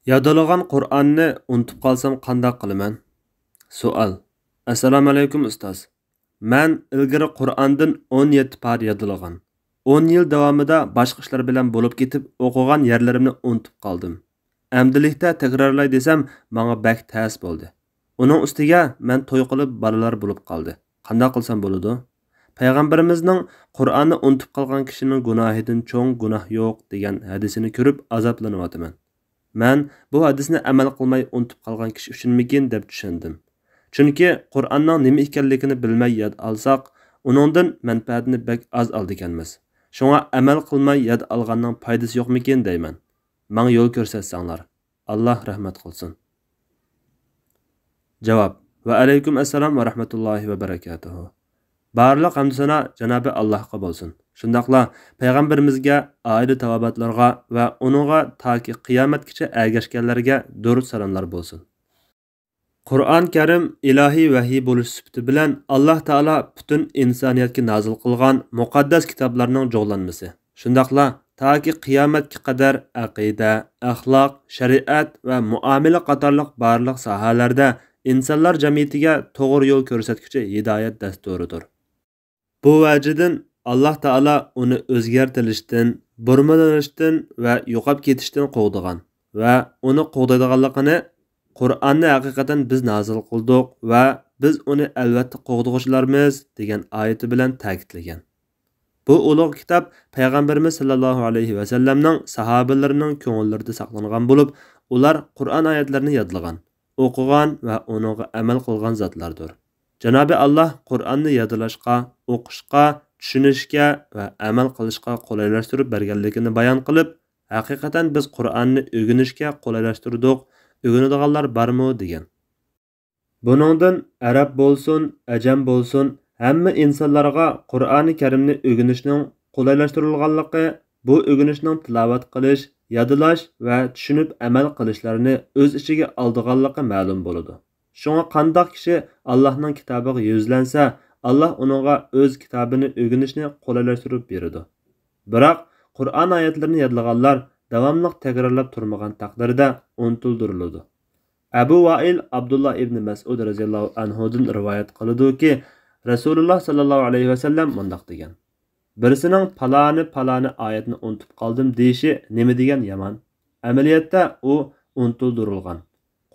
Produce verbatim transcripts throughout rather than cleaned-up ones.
يادلىغان قۇرئاننى ئۇنتۇپ قالسام قانداق قىلىمەن؟ سوئال. ئەسسالامۇئەلەيكۇم ئۇستاز. مەن ئىلگىرى قۇرئاندىن ئون يەتتە پارە يادلىغان. ئون يىل داۋامىدا باشقا ئىشلار بىلەن بولۇپ كېتىپ، ئوقۇغان يەرلىرىمنى ئۇنتۇپ قالدىم. ئەمدىلىكتە تەكرارلاي دېسەم، ماڭا بەك تەس بولدى. ئۇنىڭ ئۈستىگە مەن توي قىلىپ، بالىلار بولۇپ قالدى. قانداق قىلسام بولىدۇ؟ پەيغەمبىرىمىزنىڭ «قۇرئاننى ئۇنتۇپ قالغان كىشىنىڭ گۇناھىدىن چوڭ گۇناھ يوق» دېگەن ھەدىسىنى كۆرۈپ ئازابلىنىۋاتىمەن. مەن بۇ ھەدىسنى ئەمەل قىلماي ئۇنتۇپ قالغان كىشى ئۈچۈنمىكىن دەپ چۈشەندىم. چۈنكى قۇرئاننىڭ نېمە ئىكەنلىكىنى بىلمەي ياد ئالساق، ئۇنىڭدىن مەنپەئەتنى بەك ئاز ئالىدىكەنمىز. شۇڭا ئەمەل قىلماي ياد ئالغاننىڭ پايدىسى يوقمىكىن دەيمەن. ماڭا يول كۆرسەتسەڭلار. ئاللا رەھمەت قىلسۇن. جاۋاب. ۋەئەلەيكۇم ئەسسالام ۋە رەھمەتۇللاھى ۋە بەرەكاتۇھۇ. بارلىق ھەمدۇ سانا جانابى ئاللاھقا بولسۇن. شۇنداقلا پەيغەمبىرىمىزگە، ئائىلە تاۋابىئاتلىرىغا ۋە ئۇنىڭغا تاكى قىيامەتكىچە ئەگەشكەنلەرگە دۇرۇت سالاملار بولسۇن. قۇرئان كەرىم ئىلاھىي ۋەھىي بولۇش سۈپىتى بىلەن ئاللا تائالا پۈتۈن ئىنسانىيەتكە نازىل قىلغان مۇقەددەس كىتابلارنىڭ جۇغلانمىسى. شۇنداقلا تاكى قىيامەتكە قەدەر ئەقىدە، ئەخلاق، شەرىئەت ۋە مۇئامىلە قاتارلىق بارلىق ساھەلەردە ئىنسانلار جەمئىيىتىگە توغرا يول كۆرسەتكۈچى ھىدايەت دەستۇرىدۇر. بۇ ۋەجىدىن ئاللا تائالا ئۇنى ئۆزگەرتىلىشتىن، بۇرمىلىنىشتىن ۋە يوقاپ كېتىشتىن قوغدىغان ۋە ئۇنى قوغدايدىغانلىقىنى «قۇرئاننى ھەقىقەتەن بىز نازىل قىلدۇق ۋە بىز ئۇنى ئەلۋەتتە قوغدىغۇچىلارمىز» دېگەن ئايىتى بىلەن تەكىتلىگەن. بۇ ئۇلۇغ كىتاب پەيغەمبىرىمىز ساللاللاھۇ ئەلەيھى ۋەسەللەمنىڭ ساھابىلىرىنىڭ كۆڭۈللىرىدە ساقلانغان بولۇپ، ئۇلار قۇرئان ئايەتلىرىنى يادلىغان، ئوقۇغان ۋە ئۇنىڭغا ئەمەل قىلغان زاتلاردۇر. جانابى ئاللا قۇرئاننى يادلاشقا، ئوقۇشقا، چۈشىنىشكە ۋە ئەمەل قىلىشقا قولايلاشتۇرۇپ بەرگەنلىكىنى بايان قىلىپ، ھەقىقەتەن بىز قۇرئاننى ئۆگىنىشكە قولايلاشتۇردۇق، ئۆگىنىدىغانلار بارمۇ؟ دېگەن. بۇنىڭدىن ئەرەب بولسۇن، ئەجەم بولسۇن، ھەممە ئىنسانلارغا قۇرئانى كەرىمنى ئۆگىنىشنىڭ قولايلاشتۇرۇلغانلىقى، بۇ ئۆگىنىشنىڭ تىلاۋەت قىلىش، يادلاش ۋە چۈشىنىپ ئەمەل قىلىشلارنى ئۆز ئىچىگە ئالىدىغانلىقى مەلۇم بولىدۇ. شۇڭا قانداق كىشى ئاللاھنىڭ كىتابىغا يۈزلەنسە، ئاللاھ ئۇنىڭغا ئۆز كىتابىنى ئۆگىنىشنى قولايلاشتۇرۇپ بېرىدۇ. بىراق، قۇرئان ئايەتلىرىنى يادلىغانلار داۋاملىق تەكرارلاپ تۇرمىغان تەقدىردە ئۇنتۇلدۇرۇلىدۇ. ئەبۇ ۋائىل ئابدۇللا ئىبنى مەسئۇد رەزىياللاھۇ ئەنھۇدىن رىۋايەت قىلىدۇكى، رەسۇلۇللاھ ساللاللاھۇ ئەلەيھى ۋەسەللەم مۇنداق دېگەن: بىرسىنىڭ «پالانى، پالانى ئايەتنى ئۇنتۇپ قالدىم» دېيىشى نېمە دېگەن يامان؟ ئەمەلىيەتتە ئۇ ئۇنتۇلدۇرۇلغان.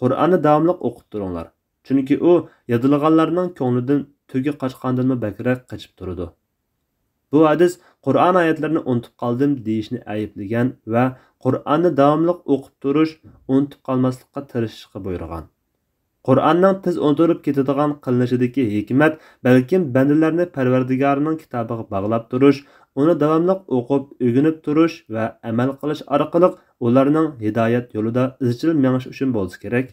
قۇرئاننى داۋاملىق ئوقۇپ تۇرۇڭلار. چۈنكى ئۇ يادلىغانلارنىڭ كۆڭلىدىن تۈگە قاچقاندىنمۇ بەكرەك قېچىپ تۇرىدۇ. بۇ ھەدىس «قۇرئان ئايەتلىرىنى ئۇنتۇپ قالدىم» دېيىشنى ئەيىبلىگەن ۋە «قۇرئاننى داۋاملىق ئوقۇپ تۇرۇش ئۇنتۇپ قالماسلىققا تىرىشىشقا» بۇيرۇغان. قۇرئاننىڭ تېز ئۇنتۇلۇپ كېتىدىغان قىلىنىشىدىكى ھېكمەت بەلكىم بەندىلەرنى پەرۋەردىگارىنىڭ كىتابىغا باغلاپ تۇرۇش، ئۇنى داۋاملىق ئوقۇپ، ئۆگىنىپ تۇرۇش ۋە ئەمەل قىلىش ئارقىلىق ئۇلارنىڭ ھىدايەت يولىدا ئىزچىل مېڭىشى ئۈچۈن بولسا كېرەك.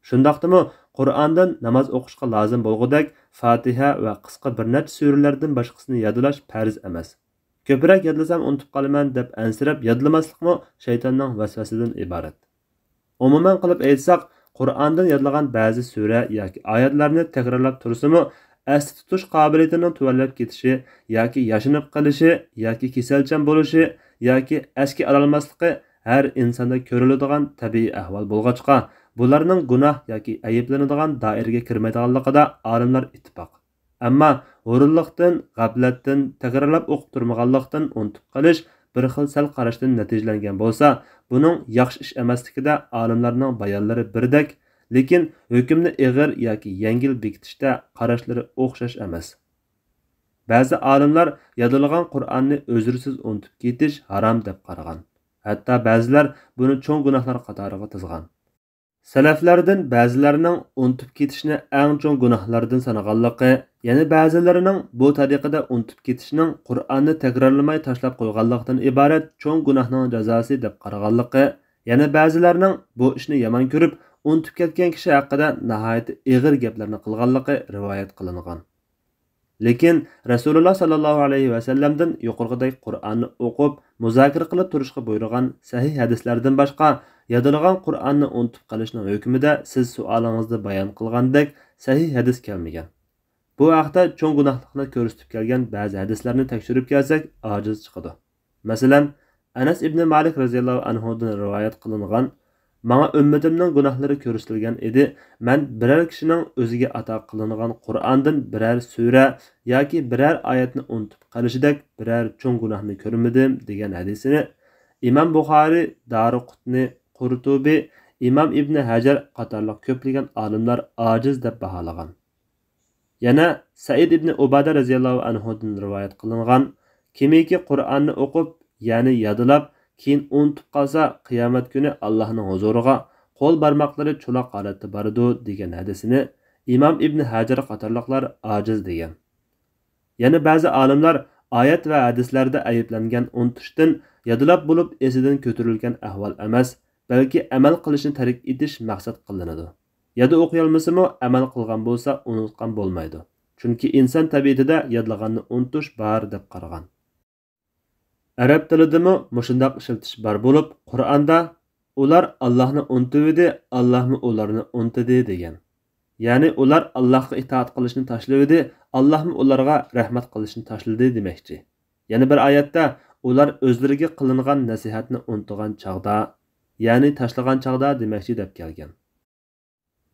شۇنداقتىمۇ قۇرئاندىن ناماز ئوقۇشقا لازىم بولغۇدەك فاتىھە ۋە قىسقا بىر نەچچە سۈرىلەردىن باشقىسىنى يادلاش پەرز ئەمەس. «كۆپرەك يادلىسام ئۇنتۇپ قالىمەن» دەپ ئەنسىرەپ يادلىماسلىقمۇ شەيتاننىڭ ۋەسۋەسىدىن ئىبارەت. ئومۇمەن قىلىپ ئېيتساق، قۇرئاندىن يادلىغان بەزى سۈرە ياكى ئايەتلەرنى تەكرارلاپ تۇرسىمۇ، ئەستە تۇتۇش قابىلىيىتىنىڭ تۆۋەنلەپ كېتىشى ياكى ياشىنىپ قېلىشى ياكى كېسەلچان بولۇشى ياكى ئەسكە ئالالماسلىقى ھەر ئىنساندا كۆرۈلىدىغان تەبىئىي ئەھۋال بولغاچقا، بۇلارنىڭ گۇناھ ياكى ئەيىبلىنىدىغان دائىرىگە كىرمەيدىغانلىقىدا ئالىملار ئىتتىپاق. ئەمما ھۇرۇنلۇقتىن، غەپلەتتىن، تەكرارلاپ ئوقۇپ تۇرمىغانلىقتىن ئۇنتۇپ قېلىش بىر خىل سەل قاراشتىن نەتىجىلەنگەن بولسا، بۇنىڭ ياخشى ئىش ئەمەسلىكىدە ئالىملارنىڭ بايانلىرى بىردەك، لېكىن ھۆكۈمنى ئېغىر ياكى يەڭگىل بېكىتىشتە قاراشلىرى ئوخشاش ئەمەس. بەزى ئالىملار يادلىغان قۇرئاننى ئۆزرىسىز ئۇنتۇپ كېتىش ھارام دەپ قارىغان. ھەتتا بەزىلەر بۇنى چوڭ گۇناھلار قاتارىغا تىزغان. سەلەفلەردىن بەزىلەرنىڭ ئۇنتۇپ كېتىشنى ئەڭ چوڭ گۇناھلاردىن سانىغانلىقى، يەنە بەزىلىرىنىڭ بۇ تەرىقىدە ئۇنتۇپ كېتىشنىڭ قۇرئاننى تەكرارلىماي تاشلاپ قويغانلىقتىن ئىبارەت چوڭ گۇناھنىڭ جازاسى دەپ قارىغانلىقى، يەنە بەزىلەرنىڭ بۇ ئىشنى يامان كۆرۈپ، ئۇنتۇپ كەتكەن كىشى ھەققىدە ناھايىتى ئېغىر گەپلەرنى قىلغانلىقى رىۋايەت قىلىنغان. لېكىن رەسۇلۇللا ساللاللاھۇ ئەلەيھى ۋەسەللەمدىن يۇقىرىقىدەك قۇرئاننى ئوقۇپ، مۇزاكىرە قىلىپ تۇرۇشقا بۇيرۇغان سەھىھ ھەدىسلەردىن باشقا، يادلىغان قۇرئاننى ئۇنتۇپ قېلىشنىڭ ھۆكمىدە سىز سوئالىڭىزدا بايان قىلغاندەك سەھىھ ھەدىس كەلمىگەن. بۇ ھەقتە چوڭ گۇناھلىقنى كۆرسىتىپ كەلگەن بەزى ھەدىسلەرنى تەكشۈرۈپ كەلسەك ئاجىز چىقىدۇ. مەسىلەن، ئەنەس ئىبنى مالىك رەزىياللاھۇ ئەنھۇدىن رىۋايەت قىلىنغان، ماڭا ئۈممىتىمنىڭ گۇناھلىرى كۆرسىتىلگەن ئىدى، مەن بىرەر كىشىنىڭ ئۆزىگە ئاتا قىلىنغان قۇرئاندىن بىرەر سۈرە ياكى بىرەر ئايەتنى ئۇنتۇپ قېلىشىدەك بىرەر چوڭ گۇناھنى كۆرمىدىم، دېگەن ھەدىسىنى ئىمام بۇخارىي، دارىقۇتنى، قۇرتۇبى، ئىمام ئىبنى ھەجەر قاتارلىق كۆپلىگەن ئالىملار ئاجىز دەپ باھالىغان. يەنە سەئىد ئىبنى ئۇبادە رەزىياللاھۇ ئەنھۇدىن رىۋايەت قىلىنغان، كىمكى قۇرئاننى ئوقۇپ، يەنى يادلاپ، كېيىن ئۇنتۇپ قالسا، قىيامەت كۈنى ئاللاھنىڭ ھۇزۇرىغا قول بارماقلىرى چولاق ھالەتتە بارىدۇ، دېگەن ھەدىسىنى ئىمام ئىبنى ھەجەر قاتارلىقلار ئاجىز دېگەن. يەنە بەزى ئالىملار ئايەت ۋە ھەدىسلەردە ئەيىبلەنگەن ئۇنتۇشتىن يادلاپ بولۇپ ئېسىدىن كۆتۈرۈلگەن ئەھۋال ئەمەس، بەلكى ئەمەل قىلىشنى تەرك ئېتىش مەقسەت قىلىنىدۇ. يادا ئوقۇيالمىسىمۇ، ئەمەل قىلغان بولسا ئۇنتقان بولمايدۇ. چۈنكى ئىنسان تەبىئىتىدە يادلىغاننى ئۇنتۇش بار دەپ قارىغان. ئەرەب تىلىدىمۇ مۇشۇنداق ئىشلىتىش بار بولۇپ، قۇرئاندا، «ئۇلار ئاللاھنى ئۇنتۇۋىدى، ئاللاھمۇ ئۇلارنى ئۇنتىدى» دېگەن. يەنى ئۇلار ئاللاھقا ئىتائەت قىلىشنى تاشلىۋىدى، ئاللاھمۇ ئۇلارغا رەھمەت قىلىشنى تاشلىدى دېمەكچى. يەنە بىر ئايەتتە، «ئۇلار ئۆزلىرىگە قىلىنغان نەسىھەتنى ئۇنتۇغان چاغدا، يەنى تاشلىغان چاغدا» دېمەكچى دەپ كەلگەن.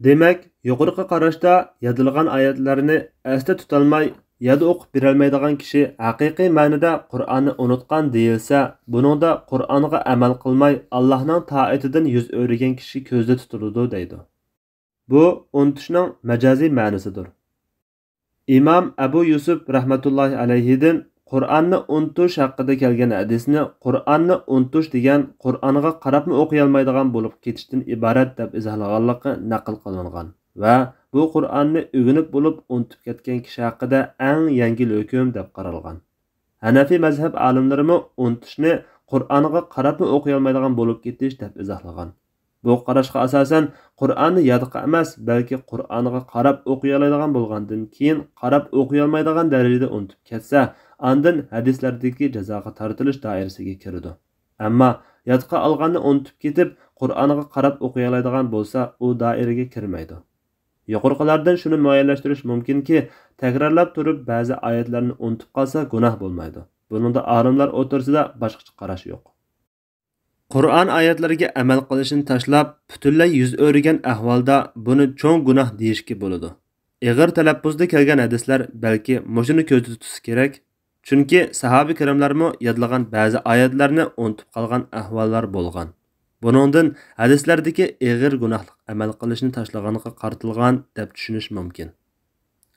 دېمەك، يۇقىرىقى قاراشتا يادلىغان ئايەتلەرنى ئەستە تۇتالماي، يادا ئوقۇپ بېرەلمەيدىغان كىشى ھەقىقىي مەنىدە قۇرئاننى ئۇنتقان دېيىلسە، بۇنىڭدا قۇرئانغا ئەمەل قىلماي، ئاللاھنىڭ تائىتىدىن يۈز ئۆرۈگەن كىشى كۆزدە تۇتۇلىدۇ دەيدۇ. بۇ ئۇنتۇشنىڭ مەجازىي مەنىسىدۇر. ئىمام ئەبۇ يۈسۈپ رەھمەتۇللاھى ئەلەيھىدىن قۇرئاننى ئۇنتۇش ھەققىدە كەلگەن ھەدىسنى قۇرئاننى ئۇنتۇش دېگەن قۇرئانغا قاراپمۇ ئوقۇيالمايدىغان بولۇپ كېتىشتىن ئىبارەت دەپ ئىزاھلىغانلىقى نەقىل قىلىنغان ۋە بۇ قۇرئاننى ئۆگىنىپ بولۇپ ئۇنتۇپ كەتكەن كىشى ھەققىدە ئەڭ يەڭگىل ھۆكۈم دەپ قارالغان. ھەنەفىي مەزھەپ ئالىملىرىمۇ ئۇنتۇشنى قۇرئانغا قاراپمۇ ئوقۇيالمايدىغان بولۇپ كېتىش دەپ ئىزاھلىغان. بۇ قاراشقا ئاساسەن، قۇرئاننى يادقا ئەمەس، بەلكى قۇرئانغا قاراپ ئوقۇيالايدىغان بولغاندىن كېيىن، قاراپ ئوقۇيالمايدىغان دەرىجىدە ئۇنتۇپ كەتسە، ئاندىن ھەدىسلەردىكى جازاغا تارتىلىش دائىرىسىگە كىرىدۇ. ئەمما يادقا ئالغاننى ئۇنتۇپ كېتىپ، قۇرئانغا قاراپ ئوقۇيالايدىغان بولسا، ئۇ دائىرىگە كىرمەيدۇ. يۇقىرىقىلاردىن شۇنى مۇئەييەنلەشتۈرۈش مۇمكىنكى، تەكرارلاپ تۇرۇپ بەزى ئايەتلەرنى ئۇنتۇپ قالسا گۇناھ بولمايدۇ. بۇنىڭدا ئالىملار ئوتتۇرىسىدا باشقىچە قاراش يوق. قۇرئان ئايەتلىرىگە ئەمەل قىلىشنى تاشلاپ، پۈتۈنلەي يۈز ئۆرۈگەن ئەھۋالدا بۇنى چوڭ گۇناھ دېيىشكە بولىدۇ. ئېغىر تەلەپپۇزدا كەلگەن ھەدىسلەر بەلكى مۇشۇنى كۆزدە تۇتسا كېرەك. چۈنكى ساھابە كىراملارمۇ يادلىغان بەزى ئايەتلەرنى ئۇنتۇپ قالغان ئەھۋاللار بولغان. بۇنىڭدىن ھەدىسلەردىكى ئېغىر گۇناھلىق ئەمەل قىلىشنى تاشلىغانغا قارىتىلغان دەپ چۈشىنىش مۇمكىن.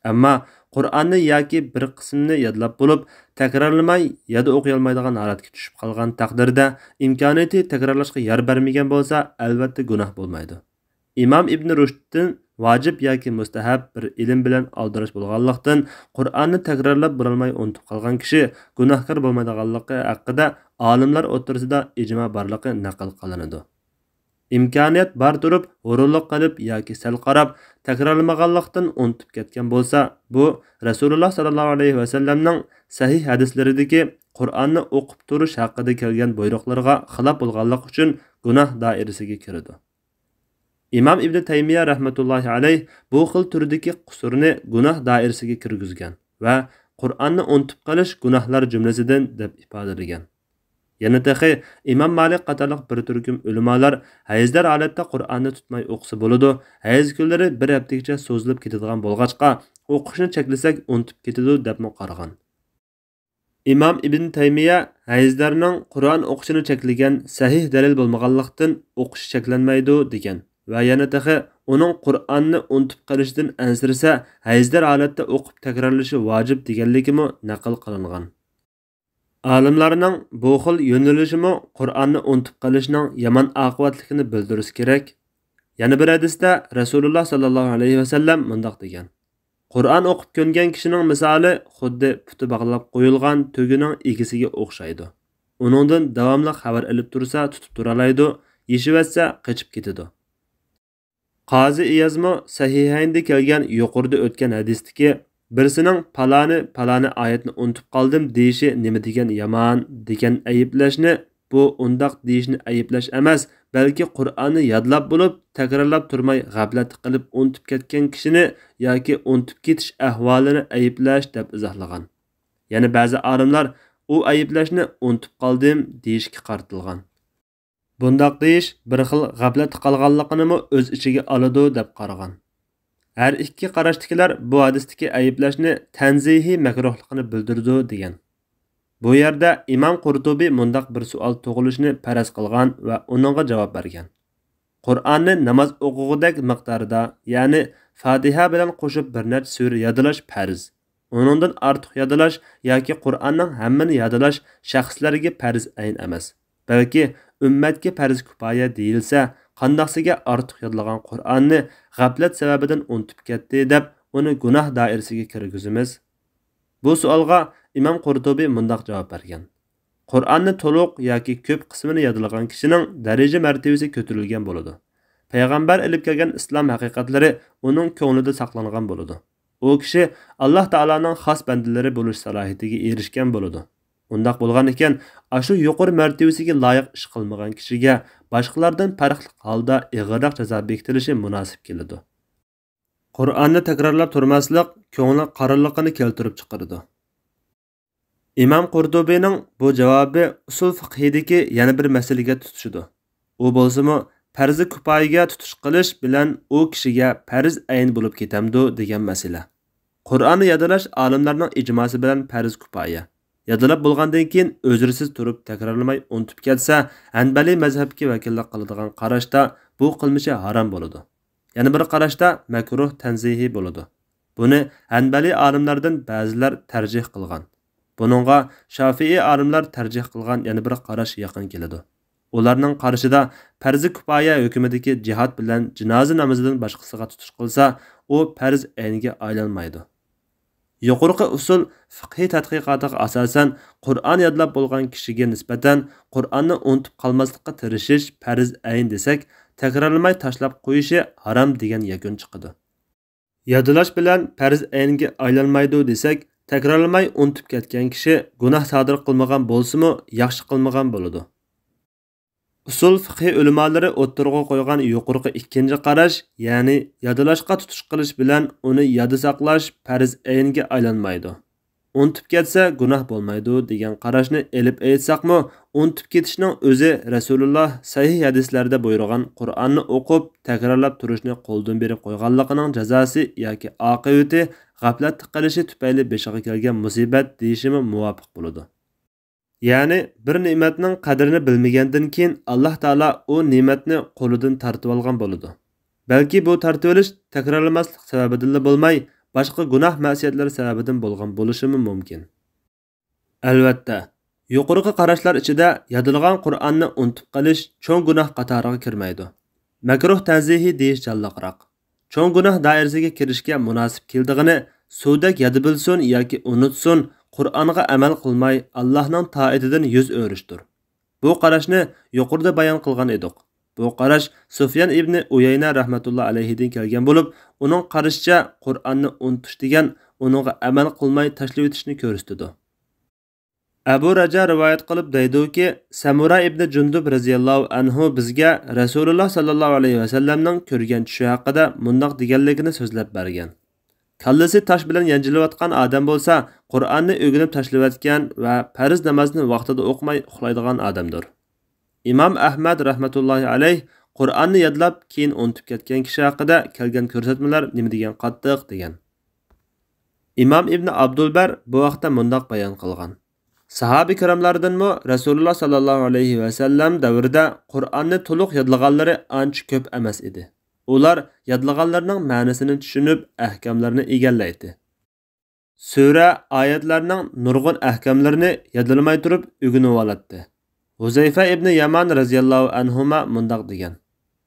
ئەمما قۇرئاننى ياكى بىر قىسمىنى يادلاپ بولۇپ، تەكرارلىماي يادا ئوقۇيالمايدىغان ھالەتكە چۈشۈپ قالغان تەقدىردە، ئىمكانىيىتى تەكرارلاشقا يار بەرمىگەن بولسا، ئەلۋەتتە گۇناھ بولمايدۇ. ئىمام ئىبن رۇشدتىن ۋاجىپ ياكى مۇستەھەب بىر ئىلىم بىلەن ئالدىراش بولغانلىقتىن، قۇرئاننى تەكرارلاپ بولالماي ئۇنتۇپ قالغان كىشى گۇناھكار بولمايدىغانلىقى ھەققىدە ئالىملار ئوتتۇرىسىدا ئىجما بارلىقى نەقىل قىلىنىدۇ. ئىمكانىيەت بار تۇرۇپ، ھۇرۇنلۇق قىلىپ ياكى سەل قاراپ، تەكرارلىمىغانلىقتىن ئۇنتۇپ كەتكەن بولسا، بۇ رەسۇلۇللا ساللاللاھۇ ئەلەيھى ۋەسەللەمنىڭ سەھىھ ھەدىسلىرىدىكى قۇرئاننى ئوقۇپ تۇرۇش ھەققىدە كەلگەن بۇيرۇقلىرىغا خىلاپ بولغانلىقى ئۈچۈن گۇناھ دائىرىسىگە كىرىدۇ. ئىمام ئىبنى تەيمىيە رەھمەتۇللاھى ئەلەيھ بۇ خىل تۈردىكى قۇسۇرنى گۇناھ دائىرىسىگە كىرگۈزگەن ۋە قۇرئاننى ئۇنتۇپ قېلىش گۇناھلار جۈملىسىدىن دەپ ئىپادىلىگەن. يەنە تېخى ئىمام مالىك قاتارلىق بىر تۈركۈم ئۆلىمالار ھەيزدار ھالەتتە قۇرئاننى تۇتماي ئوقۇسا بولىدۇ، ھەيز كۈنلىرى بىر ھەپتىگىچە سوزۇلۇپ كېتىدىغان بولغاچقا، ئوقۇشنى چەكلىسەك ئۇنتۇپ كېتىدۇ دەپمۇ قارىغان. ئىمام ئىبن تەيمىيە ھەيزدارنىڭ قۇرئان ئوقۇشىنى چەكلىگەن سەھىھ دەلىل بولمىغانلىقتىن ئوقۇشى چەكلەنمەيدۇ دېگەن ۋە يەنە تېخى ئۇنىڭ قۇرئاننى ئۇنتۇپ قېلىشىدىن ئەنسىرىسە، ھەيزدار ھالەتتە ئوقۇپ تەكرارلىشى ۋاجىپ دېگەنلىكىمۇ نەقىل قىلىنغان. ئالىملارنىڭ بۇ خىل يۆنىلىشىمۇ قۇرئاننى ئۇنتۇپ قېلىشنىڭ يامان ئاقىۋەتلىكىنى بىلدۈرۈشى كېرەك. يەنە بىر ھەدىستە رەسۇلۇللا ساللاللاھۇ ئەلەيھى ۋەسەللەم مۇنداق دېگەن: «قۇرئان ئوقۇپ كۆنگەن كىشىنىڭ مىسالى خۇددى پۇتى باغلاپ قويۇلغان تۆگىنىڭ ئىگىسىگە ئوخشايدۇ. ئۇنىڭدىن داۋاملىق خەۋەر ئېلىپ تۇرسا، تۇتۇپ تۇرالايدۇ، يېشىۋەتسە، قېچىپ كېتىدۇ.» قازى ئىيازمۇ سەھىھەيندە كەلگەن يۇقىرىدا ئۆتكەن ھەدىستىكى، بىرسىنىڭ «پالانى، پالانى ئايەتنى ئۇنتۇپ قالدىم» دېيىشى نېمە دېگەن يامان دېگەن ئەيىبلەشنى، بۇ ئۇنداق دېيىشنى ئەيىبلەش ئەمەس، بەلكى قۇرئاننى يادلاپ بولۇپ، تەكرارلاپ تۇرماي غەپلەتتە قېلىپ ئۇنتۇپ كەتكەن كىشىنى ياكى ئۇنتۇپ كېتىش ئەھۋالىنى ئەيىبلەش دەپ ئىزاھلىغان. يەنە بەزى ئالىملار ئۇ ئەيىبلەشنى «ئۇنتۇپ قالدىم» دېيىشكە قارىتىلغان. بۇنداق دېيىش بىر خىل غەپلەتتە قالغانلىقىنىمۇ ئۆز ئىچىگە ئالىدۇ دەپ قارىغان. ھەر ئىككى قاراشتىكىلەر بۇ ھەدىستىكى ئەيىبلەشنى تەنزىھىي مەكرۇھلۇقىنى بىلدۈرىدۇ دېگەن. بۇ يەردە ئىمام قۇرتۇبى مۇنداق بىر سوئال تۇغۇلۇشىنى پەرەز قىلغان ۋە ئۇنىڭغا جاۋاب بەرگەن. قۇرئاننى ناماز ئوقۇغۇدەك مىقداردا، يەنى فاتىھە بىلەن قوشۇپ بىر نەچچە سۈرە يادلاش پەرز. ئۇنىڭدىن ئارتۇق يادلاش ياكى قۇرئاننىڭ ھەممىنى يادلاش شەخسلەرگە پەرز ئەين ئەمەس، بەلكى ئۈممەتكە پەرز كۇپايە دېيىلسە، قانداقسىگە ئارتۇق يادلىغان قۇرئاننى غەپلەت سەۋەبىدىن ئۇنتۇپ كەتتى دەپ، ئۇنى گۇناھ دائىرىسىگە كىرگۈزىمىز؟ بۇ سوئالغا ئىمام قۇرتۇبى مۇنداق جاۋاب بەرگەن: قۇرئاننى تولۇق ياكى كۆپ قىسمىنى يادلىغان كىشىنىڭ دەرىجە مەرتىۋىسى كۆتۈرۈلگەن بولىدۇ. پەيغەمبەر ئېلىپ كەلگەن ئىسلام ھەقىقەتلىرى ئۇنىڭ كۆڭلىدە ساقلانغان بولىدۇ. ئۇ كىشى ئاللاھ تائالانىڭ خاس بەندىلىرى بولۇش سالاھىيىتىگە ئېرىشكەن بولىدۇ. ئۇنداق بولغان ئىكەن، ئاشۇ يۇقىرى مەرتىۋىسىگە لايىق ئىش قىلمىغان كىشىگە باشقىلاردىن پەرقلىق ھالدا ئېغىرراق جازا بېكىتىلىشى مۇناسىپ كېلىدۇ. قۇرئاننى تەكرارلاپ تۇرماسلىق كۆڭۈل قارىلىقىنى كەلتۈرۈپ چىقىرىدۇ. ئىمام قۇرتۇبىنىڭ بۇ جاۋابى ئۇسۇل فىقھىدىكى يەنە بىر مەسىلىگە تۇتىشىدۇ. ئۇ بولسىمۇ پەرزى كۇپايىگە تۇتۇش قىلىش بىلەن ئۇ كىشىگە پەرز ئەين بولۇپ كېتەمدۇ دېگەن مەسىلە. قۇرئاننى يادلاش ئالىملارنىڭ ئىجماسى بىلەن پەرز كۇپايە. يادلاپ بولغاندىن كېيىن ئۈزرىسىز تۇرۇپ تەكرارلىماي ئۇنتۇپ كەتسە، ھەنبەلىي مەزھەپكە ۋەكىللىك قىلىدىغان قاراشتا بۇ قىلمىشى ھارام بولىدۇ. يەنە بىر قاراشتا مەكرۇھ تەنزىھىي بولىدۇ. بۇنى ھەنبەلىي ئالىملاردىن بەزىلەر تەرجىھ قىلغان. بۇنىڭغا شافىئىي ئالىملار تەرجىھ قىلغان يەنە بىر قاراش يېقىن كېلىدۇ. ئۇلارنىڭ قارىشىدا پەرزى كۇپايە ھۆكمىدىكى جىھاد بىلەن جىنازا نامىزىدىن باشقىسىغا تۇتۇش قىلسا، ئۇ پەرز ئەينگە ئايلانمايدۇ. يۇقىرىقى ئۇسۇل فىقھىي تەتقىقاتىغا ئاساسەن، قۇرئان يادلاپ بولغان كىشىگە نىسبەتەن قۇرئاننى ئۇنتۇپ قالماسلىققا تىرىشىش پەرز ئەين دېسەك، تەكرارلىماي تاشلاپ قويۇشى ھارام دېگەن يەكۈن چىقىدۇ. يادلاش بىلەن پەرز ئەينگە ئايلانمايدۇ دېسەك، تەكرارلىماي ئۇنتۇپ كەتكەن كىشى گۇناھ سادىر قىلمىغان بولسىمۇ، ياخشى قىلمىغان بولىدۇ. ئۇسۇل فىقھى ئۆلىمالىرى ئوتتۇرىغا قويغان يۇقىرىقى ئىككىنچى قاراش، يەنى يادلاشقا تۇتۇش قىلىش بىلەن ئۇنى ياددا ساقلاش پەرز ئەينگە ئايلانمايدۇ. ئۇنتۇپ كەتسە گۇناھ بولمايدۇ دېگەن قاراشنى ئېلىپ ئېيتساقمۇ، ئۇنتۇپ كېتىشنىڭ ئۆزى رەسۇلۇللا سەھىھ ھەدىسلەردە بۇيرۇغان قۇرئاننى ئوقۇپ، تەكرارلاپ تۇرۇشنى قولدىن بېرىپ قويغانلىقىنىڭ جازاسى ياكى ئاقىۋىتى غەپلەتتە قېلىشى تۈپەيلى بېشىغا كەلگەن مۇسىبەت دېيىشىمۇ مۇۋاپىق بولىدۇ. يەنى بىر نېمەتنىڭ قەدرىنى بىلمىگەندىن كېيىن، ئاللاھ تائالا ئۇ نېمەتنى قولىدىن تارتىۋالغان بولىدۇ. بەلكى بۇ تارتىۋېلىش تەكرارلىماسلىق سەۋەبىدىنلا بولماي، باشقا گۇناھ مەسىيەتلەر سەۋەبىدىن بولغان بولۇشىمۇ مۇمكىن. ئەلۋەتتە، يۇقىرىقى قاراشلار ئىچىدە يادلىغان قۇرئاننى ئۇنتۇپ قېلىش چوڭ گۇناھ قاتارىغا كىرمەيدۇ. مەكرۇھ تەنزىھى دېيىش جانلىقراق. چوڭ گۇناھ دائىرىسىگە كىرىشكە مۇناسىپ كېلىدىغىنى، سۇدەك ياددا بىلسۇن ياكى ئۇنتۇسۇن، قۇرئانغا ئەمەل قىلماي، ئاللاھنىڭ تائىتىدىن يۈز ئۆرۈشتۇر. بۇ قاراشنى يۇقىرىدا بايان قىلغان ئىدۇق. بۇ قاراش سۇفيان ئىبنى ئۇيەينە رەھمەتۇللا ئەلەيھىدىن كەلگەن بولۇپ، ئۇنىڭ قارىشىچە، قۇرئاننى ئۇنتۇش دېگەن ئۇنىڭغا ئەمەل قىلماي تاشلىۋېتىشنى كۆرسىتىدۇ. ئەبۇ رەجا رىۋايەت قىلىپ دەيدۇكى، سەمۇرا ئىبنى جۇندۇب رەزىياللاھۇ ئەنھۇ بىزگە رەسۇلۇللا ساللاللاھۇ ئەلەيھى ۋەسەللەمنىڭ كۆرگەن چۈشى ھەققىدە مۇنداق دېگەنلىكىنى سۆزلەپ بەرگەن: كاللىسى تاش بىلەن يانجىلىۋاتقان ئادەم بولسا، قۇرئاننى ئۆگىنىپ تاشلىۋەتكەن ۋە پەرز نامازنى ۋاقتىدا ئوقۇماي ئۇخلايدىغان ئادەمدۇر. ئىمام ئەھمەد رەھمەتۇللاھى ئەلەيھ قۇرئاننى يادلاپ، كېيىن ئۇنتۇپ كەتكەن كىشى ھەققىدە كەلگەن كۆرسەتمىلەر نېمە دېگەن قاتتىق، دېگەن. ئىمام ئىبنى ئابدۇلبەر بۇ ھەقتە مۇنداق بايان قىلغان: ساھابە كىراملاردىنمۇ رەسۇلۇللا ساللاللاھۇ ئەلەيھى ۋەسەللەم دەۋرىدە قۇرئاننى تولۇق يادلىغانلىرى ئانچە كۆپ ئەمەس ئىدى. ئۇلار يادلىغانلىرىنىڭ مەنىسىنى چۈشىنىپ، ئەھكاملىرىنى ئىگىلەيتتى. سۈرە، ئايەتلەرنىڭ نۇرغۇن ئەھكاملىرىنى يادلىماي تۇرۇپ ئۆگىنىۋالاتتى. ھۇزەيفە ئىبنى يامان رەزىياللاھۇ ئەنھۇما مۇنداق دېگەن: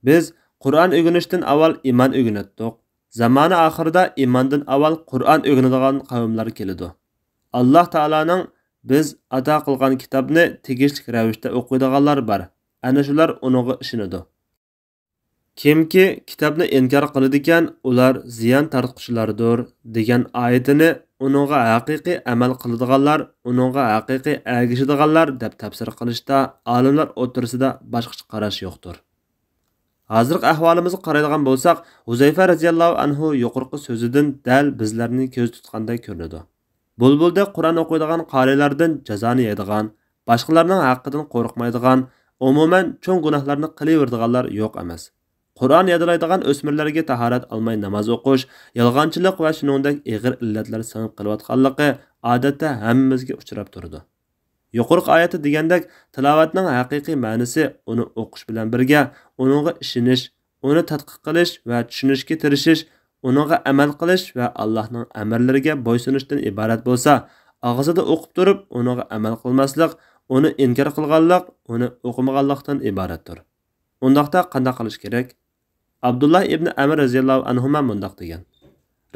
بىز قۇرئان ئۆگىنىشتىن ئاۋۋال ئىمان ئۆگىنەتتۇق. زامانە ئاخىرىدا ئىماندىن ئاۋۋال قۇرئان ئۆگىنىدىغان قەۋملەر كېلىدۇ. ئاللاھ تائالانىڭ بىز ئاتا قىلغان كىتابنى تېگىشلىك رەۋىشتە ئوقۇيدىغانلار بار. ئەنە شۇلار ئۇنىڭغا ئىشىنىدۇ. كىمكى كىتابنى ئىنكار قىلىدىكەن، ئۇلار زىيان تارتقۇچىلاردۇر، دېگەن ئايىتىنى ئۇنىڭغا ھەقىقىي ئەمەل قىلىدىغانلار، ئۇنىڭغا ھەقىقىي ئەگىشىدىغانلار دەپ تەپسىر قىلىشتا ئالىملار ئوتتۇرىسىدا باشقىچە قاراش يوقتۇر. ھازىرقى ئەھۋالىمىزغا قارايدىغان بولساق، ھۇزەيفە رەزىياللاھۇ ئەنھۇ يۇقىرىقى سۆزىدىن دەل بىزلەرنى كۆزدە تۇتقاندەك كۆرۈنىدۇ. بۇلبۇلدەك قۇرئان ئوقۇيدىغان قارىيلاردىن جازانى يەيدىغان، باشقىلارنىڭ ھەققىدىن قورقمايدىغان، ئومۇمەن، چوڭ گۇناھلارنى قىلىۋېرىدىغانلار يوق ئەمەس. قۇرئان يادلايدىغان ئۆسمۈرلەرگە تاھارەت ئالماي ناماز ئوقۇش، يالغانچىلىق ۋە شۇنىڭدەك ئېغىر ئىللەتلەر سىڭىپ قېلىۋاتقانلىقى ئادەتتە ھەممىمىزگە ئۇچراپ تۇرىدۇ. يۇقىرىقى ئايەتتە دېگەندەك، تىلاۋەتنىڭ ھەقىقىي مەنىسى ئۇنى ئوقۇش بىلەن بىرگە ئۇنىڭغا ئىشىنىش، ئۇنى تەتقىق قىلىش ۋە چۈشىنىشكە تىرىشىش، ئۇنىڭغا ئەمەل قىلىش ۋە ئاللاھنىڭ ئەمىرلىرىگە بويسۇنۇشتىن ئىبارەت بولسا، ئاغزىدا ئوقۇپ تۇرۇپ ئۇنىڭغا ئەمەل قىلماسلىق، ئۇنى ئىنكار قىلغانلىق، ئۇنى ئوقۇمىغانلىقتىن ئىبارەتتۇر. ئۇنداقتا قانداق قىلىش كېرەك؟ ئابدۇللا ئىبنى ئەمر رەزىياللاھۇ ئەنھۇما مۇنداق دېگەن: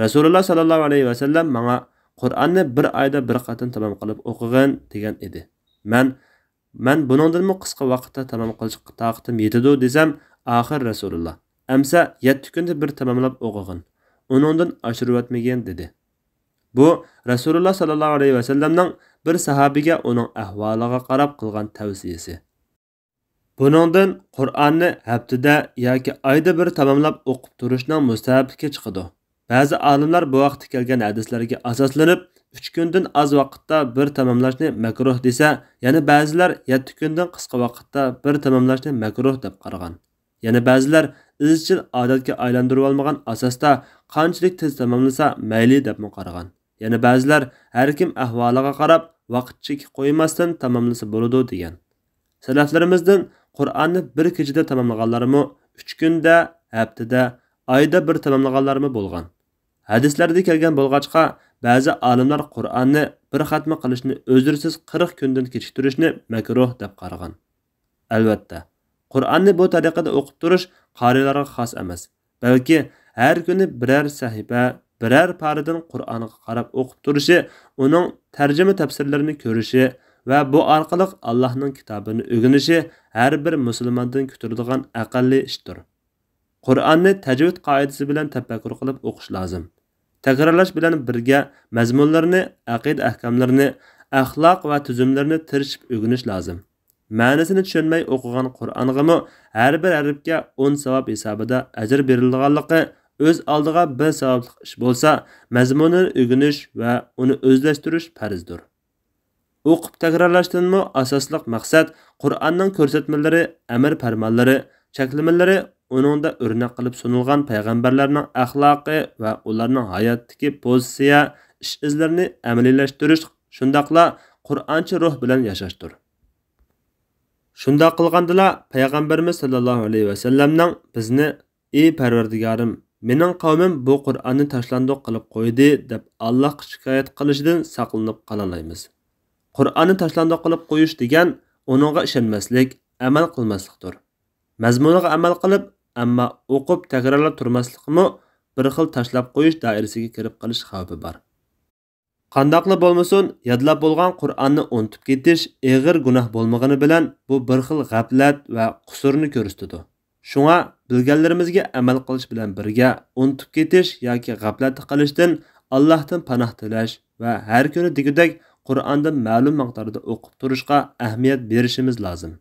رەسۇلۇللا ساللاللاھۇ ئەلەيھى ۋەسەللەم ماڭا، «قۇرئاننى بىر ئايدا بىر قېتىم تامام قىلىپ ئوقۇغىن» دېگەن ئىدى. مەن، «مەن بۇنىڭدىنمۇ قىسقا ۋاقىتتا تامام قىلىشقا تاقىتىم يېتىدۇ» دېسەم، ئاخىر رەسۇلۇللا، «ئەمسە يەتتە كۈندە بىر تاماملاپ ئوقۇغىن، ئۇنىڭدىن ئاشۇرۇۋەتمىگىن» دېدى. بۇ رەسۇلۇللا ساللاللاھۇ ئەلەيھى ۋەسەللەمنىڭ بىر ساھابىگە ئۇنىڭ ئەھۋالىغا قاراپ قىلغان تەۋسىيىسى. بۇنىڭدىن قۇرئاننى ھەپتىدە ياكى ئايدا بىر تاماملاپ ئوقۇپ تۇرۇشنىڭ مۇستەھەپلىكى چىقىدۇ. بەزى ئالىملار بۇ ھەقتە كەلگەن ھەدىسلەرگە ئاساسلىنىپ، ئۈچ كۈندىن ئاز ۋاقىتتا بىر تاماملاشنى مەكرۇھ دېسە، يەنە بەزىلەر يەتتە كۈندىن قىسقا ۋاقىتتا بىر تاماملاشنى مەكرۇھ دەپ قارىغان. يەنە بەزىلەر ئىزچىل ئادەتكە ئايلاندۇرۇۋالمىغان ئاساستا قانچىلىك تېز تاماملىسا مەيلى دەپمۇ قارىغان. يەنە بەزىلەر ھەركىم ئەھۋالىغا قاراپ ۋاقىت چېكى قويماستىن تاماملىسا بولىدۇ دېگەن. سەلەفلىرىمىزدىن قۇرئاننى بىر كېچىدە تاماملىغانلارمۇ، ئۈچ كۈندە، ھەپتىدە، ئايدا بىر تاماملىغانلارمۇ بولغان. ھەدىسلەردە كەلگەن بولغاچقا، بەزى ئالىملار قۇرئاننى بىر خەتمە قىلىشنى ئۆزرىسىز قىرىق كۈندىن كېچىكتۈرۈشنى مەكرۇھ دەپ قارىغان. ئەلۋەتتە، قۇرئاننى بۇ تەرىقىدە ئوقۇپ تۇرۇش قارىيلارغا خاس ئەمەس، بەلكى ھەر كۈنى بىرەر سەھىپە، بىرەر پارىدىن قۇرئانغا قاراپ ئوقۇپ تۇرۇشى، ئۇنىڭ تەرجىمە تەپسىرلىرىنى كۆرۈشى ۋە بۇ ئارقىلىق ئاللاھنىڭ كىتابىنى ئۆگىنىشى ھەر بىر مۇسۇلماندىن كۈتۈلىدىغان ئەقەللىي ئىشتۇر. قۇرئاننى تەجۋىد قائىدىسى بىلەن تەپەككۇر قىلىپ ئوقۇش لازىم. تەكرارلاش بىلەن بىرگە مەزمۇنلىرىنى، ئەقىدە ئەھكاملىرىنى، ئەخلاق ۋە تۈزۈملىرىنى تىرىشىپ ئۆگىنىش لازىم. مەنىسىنى چۈشەنمەي ئوقۇغان قۇرئانغىمۇ ھەر بىر ھەرپكە ئون ساۋاب ھېسابىدا ئەجىر بېرىلىدىغانلىقى ئۆز ئالدىغا بىر ساۋابلىق ئىش بولسا، مەزمۇنىنى ئۆگىنىش ۋە ئۇنى ئۆزلەشتۈرۈش پەرزدۇر. ئوقۇپ تەكرارلاشتىنمۇ ئاساسلىق مەقسەت قۇرئاننىڭ كۆرسەتمىلىرى، ئەمىر پەرمانلىرى، چەكلىمىلىرى، ئۇنىڭدا ئۆرنەك قىلىپ سۇنۇلغان پەيغەمبەرلەرنىڭ ئەخلاقى ۋە ئۇلارنىڭ ھاياتتىكى پوزىتسىيە، ئىش ئىزلىرىنى ئەمەلىيلەشتۈرۈش، شۇنداقلا قۇرئانچە روھ بىلەن ياشاشتۇر. شۇنداق قىلغاندىلا پەيغەمبىرىمىز ساللاللاھۇ ئەلەيھى ۋەسەللەمنىڭ بىزنى، «ئى پەرۋەردىگارىم، مېنىڭ قەۋمىم بۇ قۇرئاننى تاشلاندۇق قىلىپ قويدى» دەپ ئاللاھقا شىكايەت قىلىشىدىن ساقلىنىپ قالالايمىز. قۇرئاننى تاشلاندۇق قىلىپ قويۇش دېگەن ئۇنىڭغا ئىشەنمەسلىك، ئەمەل قىلماسلىقتۇر. مەزمۇنىغا ئەمەل قىلىپ، ئەمما ئوقۇپ تەكرارلاپ تۇرماسلىقمۇ بىر خىل تاشلاپ قويۇش دائىرىسىگە كىرىپ قېلىش خەۋپى بار. قانداقلا بولمىسۇن، يادلاپ بولغان قۇرئاننى ئۇنتۇپ كېتىش ئېغىر گۇناھ بولمىغىنى بىلەن، بۇ بىر خىل غەپلەت ۋە قۇسۇرنى كۆرسىتىدۇ. شۇڭا بىلگەنلىرىمىزگە ئەمەل قىلىش بىلەن بىرگە، ئۇنتۇپ كېتىش ياكى غەپلەتتە قېلىشتىن ئاللاھتىن پاناھ تىلەش ۋە ھەر كۈنى دېگۈدەك قۇرئاندىن مەلۇم مىقداردا ئوقۇپ تۇرۇشقا ئەھمىيەت بېرىشىمىز لازىم.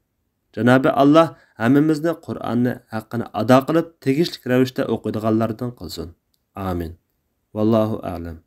جانابى ئاللاھ ھەممىمىزنى قۇرئاننى ھەققىنى ئادا قىلىپ، تېگىشلىك رەۋىشتە ئوقۇيدىغانلاردىن قىلسۇن. ئامىن. ۋاللاھۇ ئەلەم.